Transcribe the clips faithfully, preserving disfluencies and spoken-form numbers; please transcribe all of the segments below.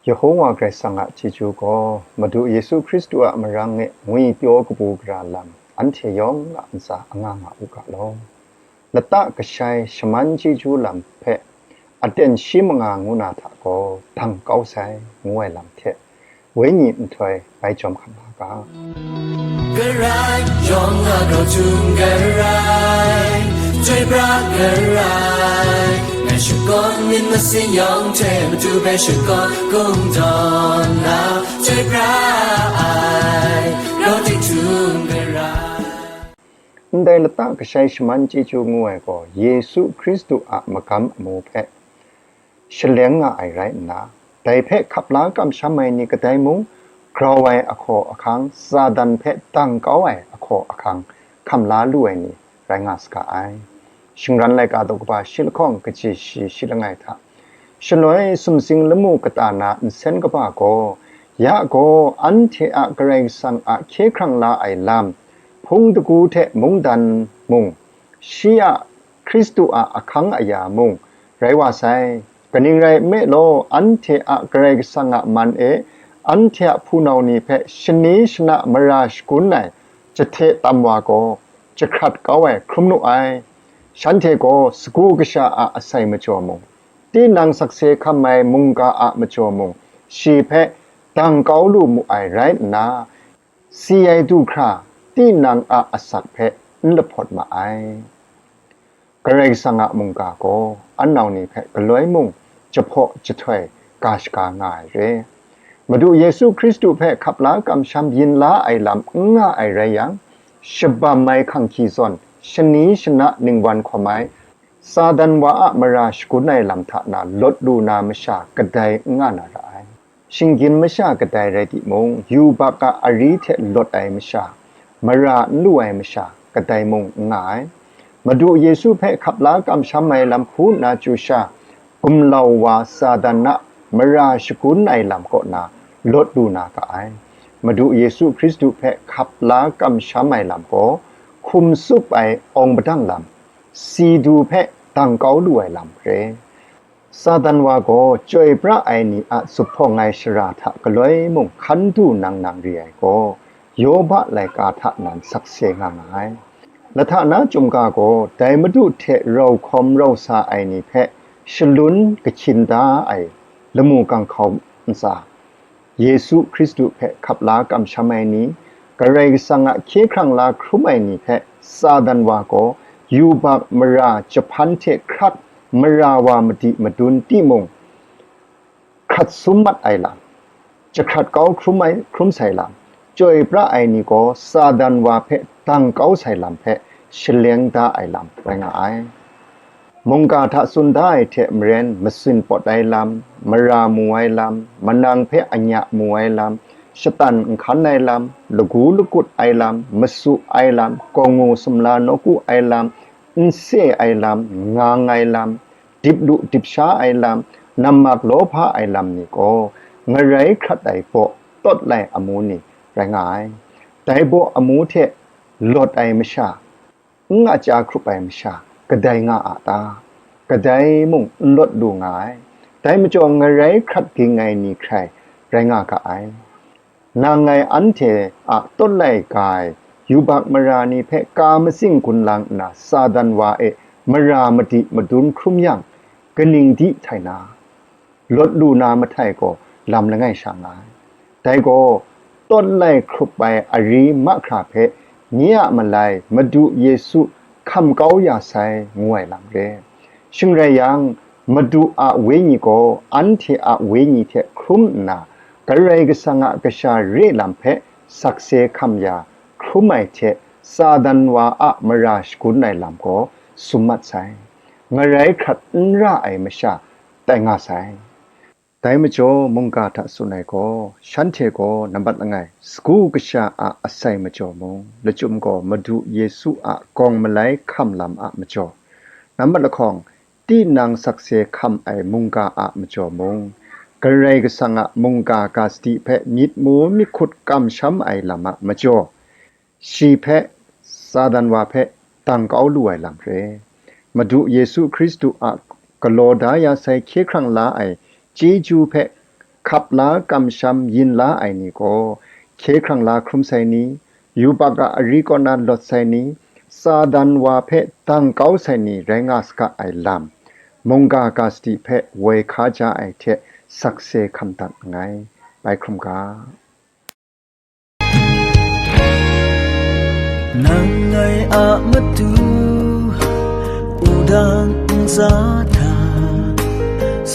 Yehowa Karai Kasang a chyeju gaw, Madu Yesu Hkristu a marang e ngwipyaw kabu gara lam, anhte yawng a ntsa anga nga u ga law. Lata kashai shaman chyeju lam hpe aten shi manga ngu na hta gaw dang kau sai, ngu ai lam hte, Wenyi nhtoi bai jawm hkam nga ga. Karai yawng a grau htum karai, chyoi pra karai, ngai shakawn myit masin yawng hte Madu hpe shakawn kungdawn na, chyoi pra ai, grau tik htum karai. Ndai lata kashai shaman chyeju ngu ai gaw, Yesu Hkristu a magam amu hpe shaleng nga ai rai nna, dai hpe hkap la kamsham ai ni kadai mung, grau ai ahkaw ahkang, Satan hpe dang kau ai ahkaw ahkang, hkam la lu ai ni rai nga saga ai. Shingran laika daw kaba shi lahkawng kaji shi shi langai hta, shaloi sumsing lamu kata na nsen kaba gaw, ya gaw anhte a Karai Kasang a hkye hkrang la ai lam, hpung dagu hte mungdan mung, shi a Hkristu a ahkang aya mung, rai wa sai. Kaning rai nme law, anhte a Karai Kasang a man e, anhte a hpunau ni hpe shani shana mara shagun ai jahte tam wa gaw, jahkrat kau ai hkrum nu ai. Shanhte gaw sagu kasha a asai majaw mung, tinang sakse hkam ai mungga a majaw mung, shi hpe dang kau lu mu ai rai nna, si ai du hkra tinang a asak hpe n lahpawt ma ai. Karai Kasang a mungga gaw, anau ni hpe galoi mung jahpaw jahtoi ga shaga nga ai re. Madu Yesu Hkristu hpe hkap la kamsham yin la ai lam n nga ai rai yang, shabam ai hkang hki zawn, shani shana ningwan hkawm ai, Satan wa a mara shagun ai lam hta na lawt lu na masha kadai n nga na ra ai. Shinggyim masha kadai rai timung, yubak a ari hte lawt ai masha, mara n lu ai masha kadai mung n nga ai. Madu Yesu hpe hkap la kamsham ai lam hku nna chyu sha, gumlau wa Satan a mara shagun ai lam kaw na lawt lu na ga ai. Madu Yesu Hkristu hpe hkap la kamsham ai lam gaw, hkum tsup ai awng padang lam, si du hpe dang kau lu ai lam re. Satan wa gaw chyoi pra ai ni a zuphpawng ai shara hta galoi mung hkan du nang nang re ai gaw, Yoba laika hta nan sakse nga nga ai. Lahta na chyum ga gaw, dai Madu hte rau hkawm rau sa ai ni hpe shalun kahkyin da ai lamu ganghkau ntsa, Yesu Hkristu hpe hkap la kamsham ai ni, Karai Kasang a hkye hkrang la hkrum ai ni hpe Satan wa gaw yubak mara jahpan hte hkrak mara wa madi madun timung, hkrat sum mat ai lam, jahkrat kau hkrum ai, hkrum sai lam, chyoi pra ai ni gaw Satan wa hpe dang kau sai lam hpe shaleng da ai lam rai nga ai. Mungga hta tsun da ai hte maren, masin pawt ai lam, mara mu ai lam, manang hpe anya mu ai lam, shatan nhkan ai lam, lagu lakut ai lam, masu ai lam, gawngngu sumla nawku ai lam, nse ai lam, ngang ai lam, dip lu dip sha ai lam, nammak lawhpa ai lam ni gaw, ngarai hkrat ai baw tawt lai amu ni rai nga ai. Dai baw amu hte lawt ai masha, n aja hkrup ai masha kadai nga a ta? Kadai mung n lawt lu nga ai. Dai majaw ngarai hkrat ging ai ni hkrai rai nga ga ai. Nang ngai anhte a tawt lai ga ai yubak mara ni hpe ka matsing gun lang nna Satan wa e mara madi madun hkrum yang, kaning di htai na? Lawt lu na mahtai gaw lam langai sha nga ai. Dai gaw, tawt lai hkrup ai ari mahkra hpe nye a malai Madu Yesu hkam kau ya sai, ngu ai lam re. Shing rai yang, Madu a Wenyi gaw anhte a wenyi hte hkrum nna, Karai Kasang a kasha re lam hpe sakse hkam ya hkrum ai hte, Satan wa a mara shagun ai lam gaw sum mat sai. Ngarai hkrat n ra ai masha tai nga sai. Dai majaw, mungga hta tsun ai gaw, shanhte gaw nambat langai, sagu kasha a asai majaw mung, lachyum gaw Madu Yesu a gawng malai hkam lam a majaw, nambat lahkawng, tinang sakse hkam ai mungga a majaw mung, Karai Kasang a mungga ga sadi hpe myit mu myit hkut kamsham ai lam a majaw, shi hpe, Satan wa hpe, dang kau lu ai lam re. Madu Yesu Hkristu a galaw da ya sai hkye hkrang la ai chyeju hpe hkap la kamsham yin la ai ni gaw, hkye hkrang la hkrum sai ni, yubak a ari kaw na lawt sai ni, Satan wa hpe dang kau sai ni rai nga saga ai lam, mungga ga sadi hpe woi hka ja ai hte sakse hkam dat nngai. Bai hkrum ga. Nang ngai a matu, wudang ntsa hta,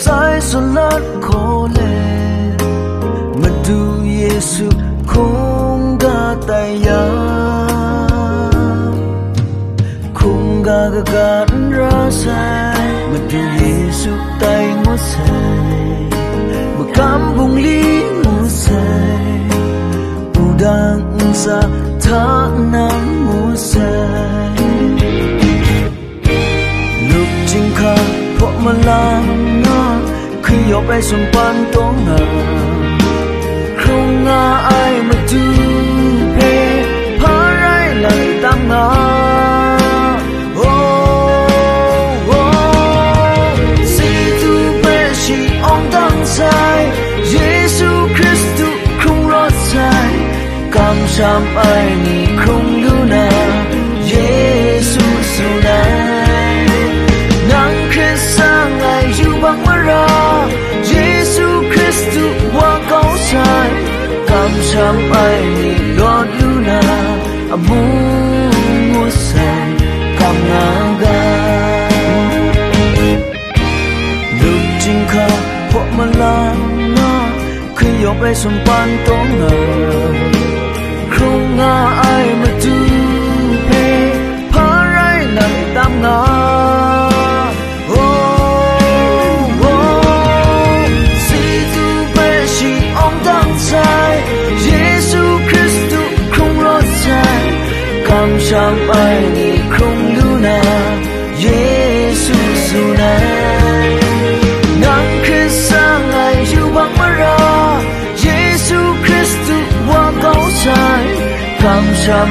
sai salat hkaw let, Madu Yesu hkungga tai ya, hkungga kaga n ra sai, Madu Yesu tai ngut sai, makam bungli ngut sai, wudang ntsa hta nang mu sai. Lup jinghka hpaw malang nga, hkri yawp ai sumpan taw nga, hkrung nga ai matu hpe hpa rai lai tam nga. Oh, oh, si tu hpe shi awng dang sai, Yesu Hkristu hkrung rawt sai, kamsham ai ni hkrung lu na, Yesu tsun ai. Nang hkrit sa nngai yubak mara, Yesu Hkristu wa kau sai, kamsham ai ni lawt lu na, amu ngut sai, kam nga ga. Lup jinghka hpaw malang nga, hkri yawp ai sumpan taw nga, hkrung nga ai matu hpe hpa rai lai tam nga. Oh, oh, si tu hpe shi awng dang sai, Yesu Hkristu hkrung rawt sai, kamsham ai ni hkrung lu na, Yesu tsun ai. Nang hkrit sa nngai yubak mara, Yesu Hkristu wa kau sai, kamsham